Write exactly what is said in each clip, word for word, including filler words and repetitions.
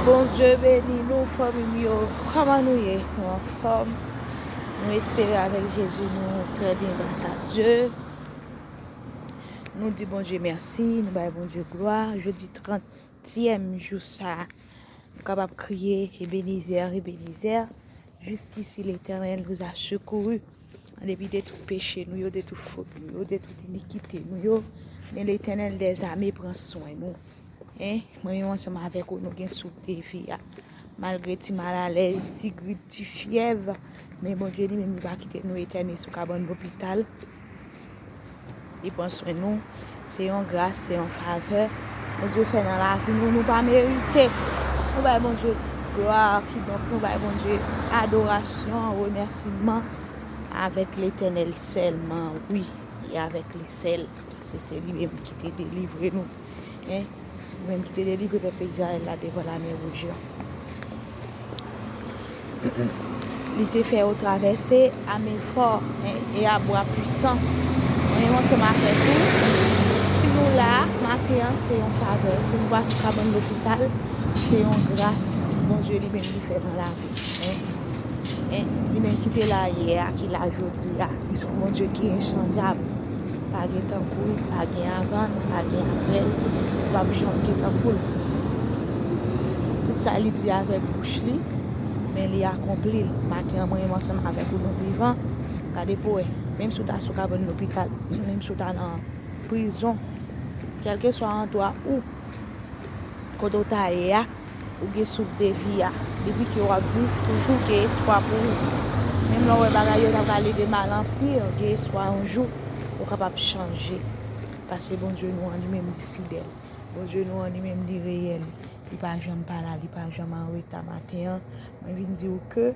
Bondye beni nou, fanmi m yo. Kòman nou ye? Nou anfòm? Nou espere avèk Jezi nou trè byen, gras a Dye. Nou di Bondye mèsi, nou bay Bondye glwa. Jodi trantyèm jou sa, nou kapab kriye, Ebenezè, Ebenezè. Jusqu'ici, l'Éternel nous a secourus. An depi de tout peche nou yo, de tout fot nou yo, de tout inikite nou yo, men Letènèl dèzame pran swen nou. En, mwen menm ansanm avèk ou, nou gen souf de vi a. Malgre ti malalèz, ti grip, ti fyèv, men Bondye li menm li pa kite nou etène sou kabann lopital. Li pran swen nou. Se yon gras, se yon favè Bondye fè nan lavi nou, nou pa merite. Nou bay Bondye glwa, kidonk nou bay Bondye adorasyon, remèsiman avèk Letènèl sèlman, wi, e avèk li sèl, paske se li menm ki te delivre nou. En, li menm ki te delivre pèp Izrayèl la devan lamè wouj lan. Li te fè yo travèse a men fò, en, e a bwa pwisan. Mwen menm ansanm avèk ou, si nou la maten an, se yon favè. Si nou pa sou kabann lopital, se yon gras Bondye li menm li fè nan lavi nou. En, en, li menm ki te la yè a, ki la jodi a, li se yon Bondye ki enchanjab. Pa gen tankou l, pa gen avan l, pa gen apre l, e p ap janm gen tankou l. Tout sa li di avèk bouch li, men li akonpli l. Maten an, mwen menm ansanm avèk ou, nou vivan. Gade pou wè, menm si w ta sou kabann lopital, menm si w ta nan prizon, kèlkeswa andwa ou, kote w ta ye a, ou gen souf de vi a. Depi ke w ap viv, toujou gen espwa pou ou. Menm lè w wè bagay yo ta prale de mal an pi, gen espwa yon jou ou kapab chanje. Paske Bondye nou an li menm li fidèl. Bondye nou an li menm li reyèl. Li pa janm pa la, li pa janm an reta. Maten an, mwen vin di w ke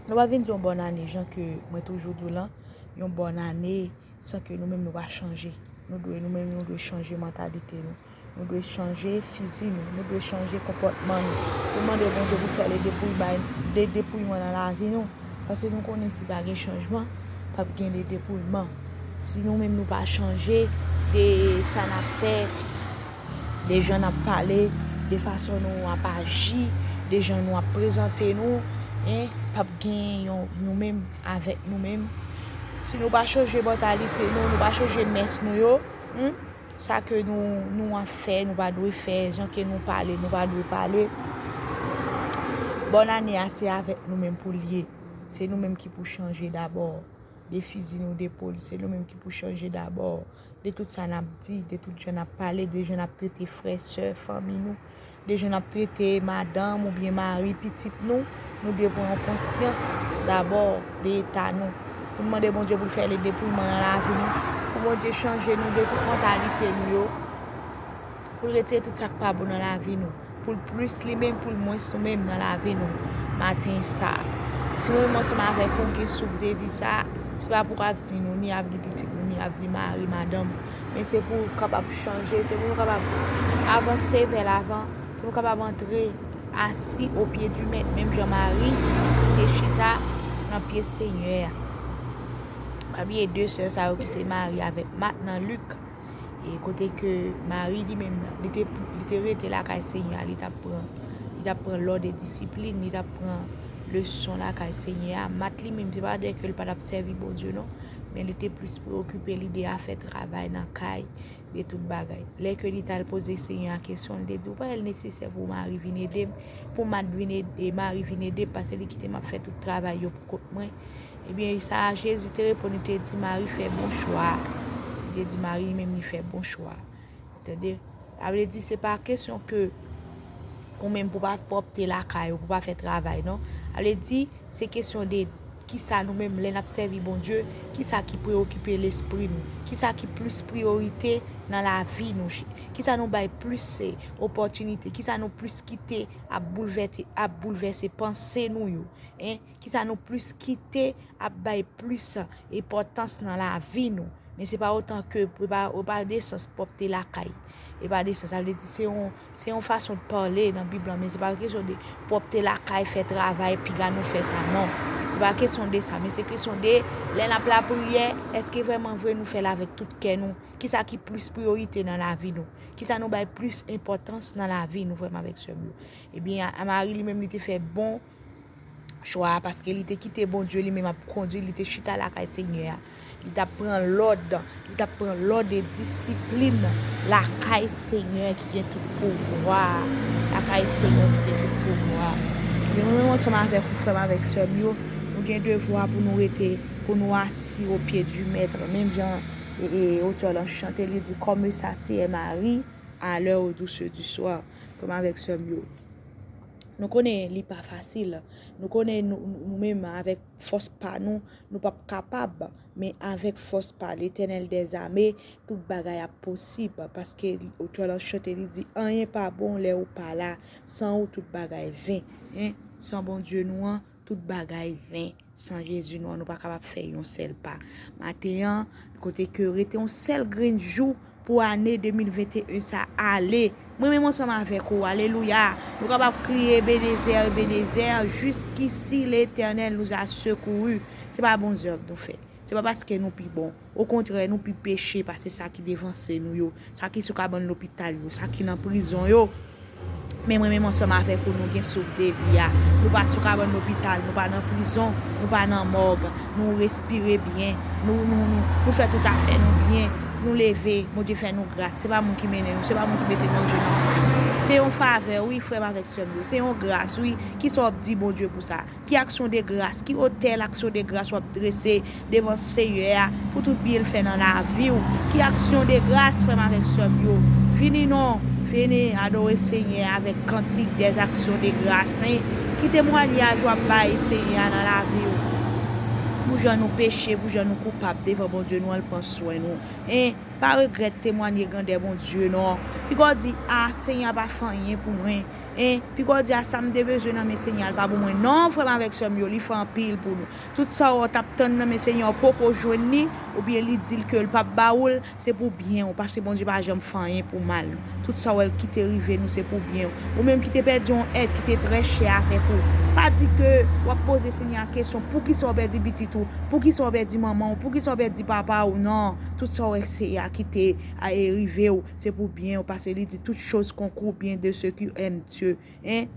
nou pa vin di yon bòn ane, jan ke mwen toujou di w lan, yon bòn ane, san ke nou menm nou pa chanje. Nou dwe, nou menm nou dwe chanje mantalite nou. Nou dwe chanje fizi nou. Nou dwe chanje konpòtman nou. Nou mande Bondye pou l fè le depouyman, de depouyman nan lavi nou. Paske nou konnen si pa gen chanjman, p ap gen de depouyman. Si nou menm nou pa chanje de sa n ap fè, de jan n ap pale, de fason nou ap aji, de jan nou ap prezante nou, en, p ap gen yon nou menm avèk nou menm. Si nou pa chanje mantalite nou, nou pa chanje mès nou yo, hmm, sa ke nou, nou ap fè, nou pa dwe fè, jan ke nou pale, nou pa dwe pale. Bòn ane a, se avèk nou menm pou l ye. Se nou menm ki pou chanje dabò. De fizi nou, de pol, se nou menm ki pou chanje dabò. De tout sa n ap di, de tout jan n ap pale, de jan n ap trete frè, sè, fanmi nou, de jan n ap trete madanm oubyen mari pitit nou, nou dwe pran konsyans dabò de eta nou. Pou n mande Bondye pou l fè le depouyman nan lavi nou, pou Bondye chanje nou de tout mantalite nou yo, pou l retire tout sa k pa bon nan lavi nou, pou l plis li menm, pou l mwens nou menm nan lavi nou maten sa a. Si mwen menm ansanm avèk ou gen souf de vi sa a, se pa pou avni nou, ni avni pitit nou, ni avni mari, madanm, men se pou w kapab chanje, se pou nou kapab avanse vè lavan, pou nou kapab antre asi o pye di mèt, menm jan Mari te chita nan pye Senyè a. Pa bliye de sè sa yo ki se Mari avèk Mat nan Lik, e kote ke Mari li menm, li te, li te rete lakay Senyè a, li t ap pran, li t ap pran lòd e disiplin, li t ap pran leson lakay Senyè a. Mat li menm, se pa de ke li pa t ap sèvi Bondye non, men li te plis preokipe li de afè travay nan kay, de tout bagay. Lè ke li t al poze Senyè a kesyon, li te di, "Ou pa wè l nesesè pou Mari vin ede m, pou Mat vin ede, Mari vin ede m, paske li kite m ap fè tout travay yo pou kont mwen?" Ebyen, sa a Jezi te reponn, li te di, "Mari fè bon chwa a." Li te di, "Mari li menm li fè bon chwa a." Tande? Sa vle di, se pa kesyon ke ou menm pou pa pwòpte lakay ou, pou pa fè travay, non. Sa vle di, se kesyon de kisa nou menm, lè n ap sèvi Bondye, kisa ki preokipe lespri nou, kisa ki plis priyorite nan lavi nou, kisa nou bay plis, eh, opòtinite, kisa nou plis kite ap boulvète, ap boulvèse panse nou yo, en, kisa nou plis kite ap bay plis enpòtans nan lavi nou. Men se pa otan ke, se pa, se pa de sans pwòpte lakay. E pa de sans, sa vle di se yon, se yon fason de pale nan Bib lan, men se pa kesyon de pwòpte lakay, fè travay, piga nou fè sa, non. Se pa kesyon de sa, men se kesyon de lè n ap lapriyè, èske vrèman vre nou fè l avèk tout kè nou? Kisa ki plis priyorite nan lavi nou? Kisa nou bay plis enpòtans nan lavi nou, frè m avèk sè m yo? Ebyen, a, a Mari li menm li te fè bon chwa a, paske li te kite Bondye li menm ap kondui, li te chita lakay Senyè a. Li t ap pran lòd, li t ap pran lòd e disiplin lakay Senyè ki gen tout pouvwa a. Lakay Senyè ki gen tout pouvwa a. Ebyen, mwen menm ansanm avèk ou, frè m avèk sè m yo, nou gen devwa pou nou rete, pou nou assis aux pieds du Maître. Menm jan e, e, otè lan chante, li di, Comme s'assied Marie à l'heure douce du soir. Frè m avèk sè m yo, nou konnen li pa fasil. Nou konnen nou, nou, nou menm avèk fòs pa nou, nou p ap kapab. Men avèk fòs pa Letènèl dèzame, tout bagay ap posib. Paske otè lan chante, li di, anyen pa bon lè ou pa la. San ou, tout bagay ven. Hein? San Bondye nou an, tout bagay ven. San Jezi nou an, nou pa kapab fè yon sèl pa. Maten an, kote ke rete yon sèl grenn jou pou ane de mil venteyen sa ale. Mwen menm ansanm avèk ou, alelouya. Nou kapab kriye, Ebenezè, Ebenezè, jusqu'ici l'Éternel nous a secourus. Se pa bon zèv nou fè. Se pa paske nou pi bon. Okontrè, nou pi peche pase sa ki devanse nou yo, sa ki sou kabann lopital yo, sa ki nan prizon yo. Men mwen menm ansanm avèk ou, nou gen souf de vi a. Nou pa sou kabann lopital, nou pa nan prizon, nou pa nan mòg. Nou respire byen, nou, nou, nou, nou fè tout afè nou byen. Nou leve, Bondye fè nou gras. Se pa moun ki mennen nou, se pa moun ki mete manje nan bouch nou. Se yon favè, wi, frè m avèk sè m yo. Se yon gras, wi. Kisa w ap di Bondye pou sa? Ki aksyon de gras, ki otè aksyon de gras w ap drese devan Senyè a pou tout byen l fè nan lavi w? Ki aksyon de gras, frè m avèk sè m yo? Vini non, vini adore Senyè avèk kantik dèzaksyon de gras, hein. Ki temwayaj w ap bay Senyè a nan lavi w? Pou jan nou peche, pou jan nou koupab devan Bondye nou an, l pran swen nou. Hein? Pa regrèt temwaye grandè Bondye non. Piga w di, a, Senyè a pa fè anyen pou mwen. Hein? Piga w di, a, sa m te bezwen nan men Senyè a, l pa ban mwen. Non, frè m avèk sè m yo, li fè anpil pou nou. Tout sa w t ap tann nan men Senyè a, w poko jwenn li, oubyen li di l ke l p ap ba ou l, se pou byen w, paske Bondye pa janm fè anyen pou mal nou. Tout sa w wè l ki te rive nou, se pou byen w. Ou menm ki te pèdi yon èt ki te trè chè avèk ou, pa di ke w ap poze Senyè a kesyon, poukisa w pèdi pitit ou? Poukisa w pèdi manman w? Poukisa w pèdi papa w? Non. Tout sa w wè Senyè a ki te, a, e rive w, se pou byen w, paske li di, toutes choses concourent au bien de ceux qui aiment Dieu. Hein?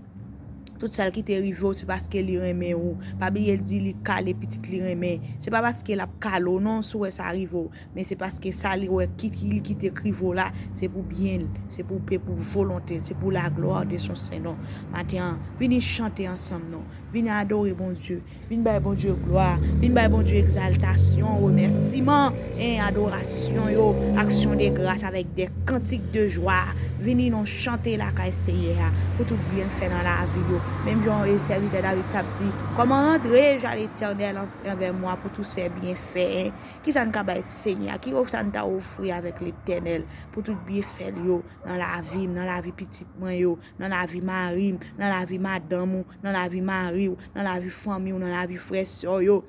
Tout sa ki te rive w, se paske li renmen ou. Pa bliye l di li kale pitit li renmen. Se pa paske l ap kale w non, si w wè sa rive w. Men se paske sa li wè ki, ki, li kite k rive w la, se pou byen l, se pou, se pou volonte l, se pou la gloire de son saint nom. Maten an, vini chante ansanm non. Vini adore Bondye. Vin bay Bondye glwa, vin bay Bondye egzaltasyon, remèsiman, en, adorasyon yo, aksyon de gras avèk de kantik de jwa. Vini nou chante lakay Senyè a pou tout byen l fè nan lavi yo. Menm jan, e, sèvitè David t ap di, comment rendrai-je à l'Éternel en- envers moi pour tous ses bienfaits, en? Kisa n ka bay Senyè a? Kisa n ta ofri avèk Letènèl pou tout byenfè l yo nan lavi m, nan lavi pitit mwen yo, nan lavi mari m, nan lavi madanm ou, nan lavi mari w, nan lavi fanmi w, nan lavi frè sè w yo.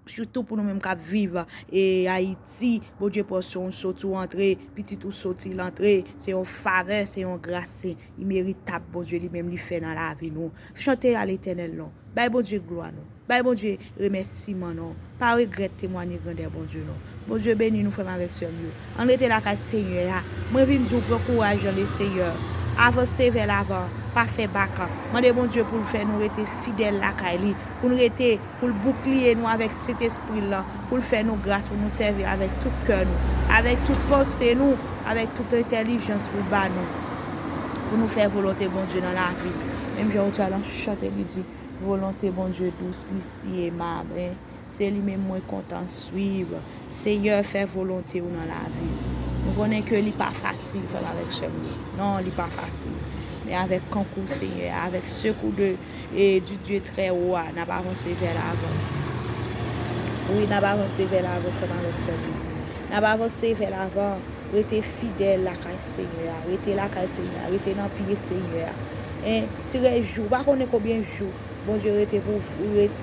Sitou pou nou menm k ap viv, e, Ayiti, Bondye pran swen w soti w antre, pitit ou soti l antre, se yon favè, se yon gras, se imeritab Bondye li menm li fè nan lavi nou. Chante a Letènèl non. Bay Bondye glwa non. Bay Bondye remèsiman non. Pa regrèt temwaye grandè Bondye non. Bondye beni nou frè m avèk sè m yo. Ann rete lakay Senyè a. Mwen vin di w pran kouraj nan le Seyè. Avanse vè lavan. Pa fè bak. Mande Bondye pou l fè nou rete fidèl lakay li. Pou n rete, pou l boukliye nou avèk Sentespri l lan. Pou l fè nou gras pou nou sèvi avèk tout kè nou. Avèk tout panse nou. Avèk tout entèlijans pou l ba nou. Pou nou fè volonte Bondye nan lavi. Menm jan otè lan chante li di, volonte Bondye dous, li si emab, en. Se li menm mwen kontan swiv. Seyè, fè volonte w nan lavi. Nou konnen ke li pa fasil, frè m avèk sè m yo. Non, li pa fasil. Men avèk konkou Seyè a, avèk sekou de, e, du Dieu très haut a, n ap avanse vè lavan. Wi, n ap avanse vè lavan, frè m avèk sè m yo. N ap avanse vè lavan. Rete fidèl lakay Senyè a. Rete lakay Senyè a. Rete nan pye Senyè a. En, tire jou. Ou pa konnen konbyen jou Bondye rete pou,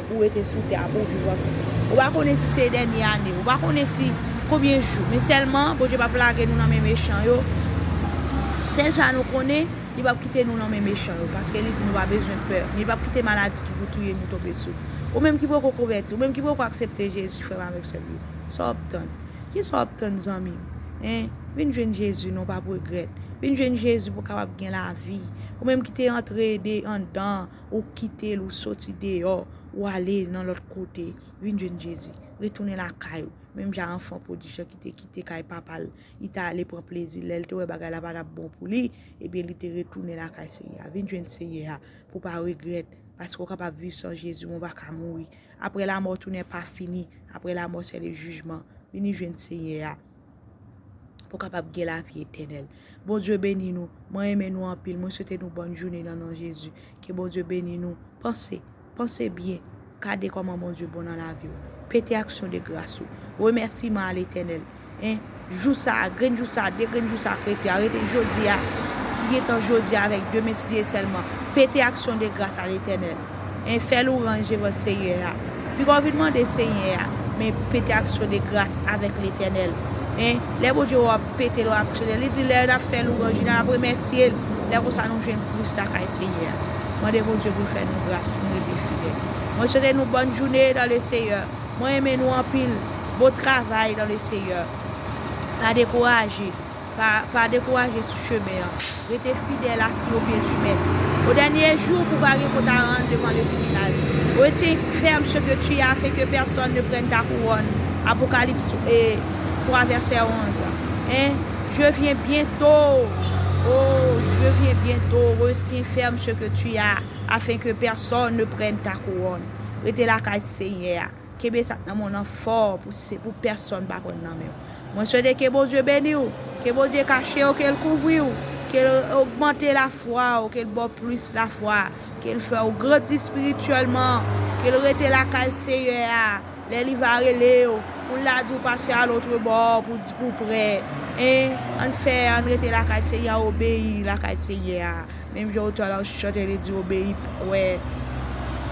pou rete sou tè a pou viv ankò. Ou pa konnen si se dènye ane. Ou pa konnen si konbyen jou. Men sèlman, Bondye p ap lage nou nan men mechan yo. Sèl sa nou konnen, li p ap kite nou nan men mechan yo. Paske li di nou pa bezwen pè. Men li p ap kite maladi ki pou touye nou tonbe sou ou. Ou menm ki poko konvèti, ou menm ki poko aksepte Jezi, frè m avèk sè m yo. Sa w ap tann? Kisa w ap tann, zanmi m? En, vin jwenn Jezi non, w p ap regrèt. Vin jwenn Jezi pou w kapab gen lavi. Ou menm ki te antre de anndan, ou kite l, ou soti deyò, ou ale nan lòt kote. Vin jwenn Jezi. Retounen lakay ou. Menm jan anfan pwodij lan ki te kite kay papa l, li te ale pran plezi l. Lè l te wè bagay la pa t ap bon pou li, ebyen, li te retounen lakay Senyè a. Vin jwenn Senyè a pou w pa regrèt, paske w kapab viv san Jezi, men w pa ka mouri. Après la mort, tout n'est pas fini. Après la mort, c'est le jugement. Vini jwenn Senyè a pou w kapab gen lavi etènèl. Bondye beni nou. Mwen renmen nou anpil. Mwen swete nou bòn jounen nan non Jezi. Ke Bondye beni nou. Panse, panse byen. Gade kòman Bondye bon nan lavi w. Pete aksyon de gras ou. Remèsiman a Letènèl. En, jou sa a, grenn jou sa a, de grenn jou sa a k rete a, rete jodi a, ki gentan jodi a avèk demen si Dye sèlman. Pete aksyon de gras a Letènèl. En, fè lwanj devan Senyè a. Piga w vin mande Senyè a, men pete aksyon de gras avèk Letènèl. En, lè Bondye wè w ap pete, lè w ap kriye, li di lè n ap fè lwanj, n ap remèsye l. Lè konsa nou jwenn plis lakay Senyè a. Mande Bondye pou l fè nou gras pou n rete fidèl. Mwen swete nou bòn jounen dans le Seigneur. Mwen renmen nou anpil. Bon travay dans le Seigneur. Pa dekouraje. Pa, pa dekouraje sou chemen an. Rete fidèl, assis aux pieds du Maître. O dènye jou, pou w pa gen kont a rann devan le tribinal. Retiens ferme ce que tu as afin que personne ne prenne ta couronne. Apocalypse, eh, trois, verset onze. Hein? Je viens bientôt. Oh, je viens bientôt. Retiens ferme ce que tu as afin que personne ne prenne ta couronne. Rete lakay Senyè a. Kenbe sa k nan men w nan fò pou se, pou pèsonn pa pran nan men w. Mwen swete ke Bondye beni w, ke Bondye kache w, ke l kouvri w, ke l ogmante lafwa w, ke l ba w plis lafwa, ke l fè w grandi espirityèlman, ke l rete lakay Seyè a. Lè li va rele w, pou l la di w pase a lòt bò, pou di pou w prè. En, ann fè, ann rete lakay Seyè a, obeyi lakay Seyè a. Menm jan otè la chante, li di obeyi pou kwè.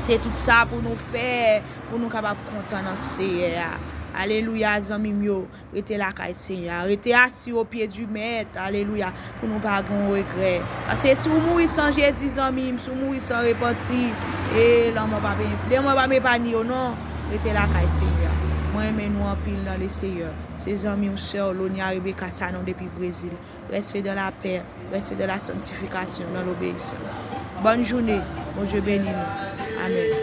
Se tout sa pou nou fè, pou nou kapab kontan nan Seyè a. Alelouya, zanmi m yo. Rete lakay Seyè a. Rete assis aux pieds du Maître. Alelouya. Pou nou pa gen regrè. Paske si w mouri san Jezi, zanmi m, si w mouri san repanti, e lanmò pa pe, lanmò pa epanye w non. Rete lakay Seyè a. Mwen renmen nou anpil dans le Seigneur. Se zanmi w, sè w, Lonia Rebecca Sanon depi Brezil. Reste dans la paix, reste dans la sanctification, dans l'obéissance. Bòn jounen, Bondye beni nou. Amèn.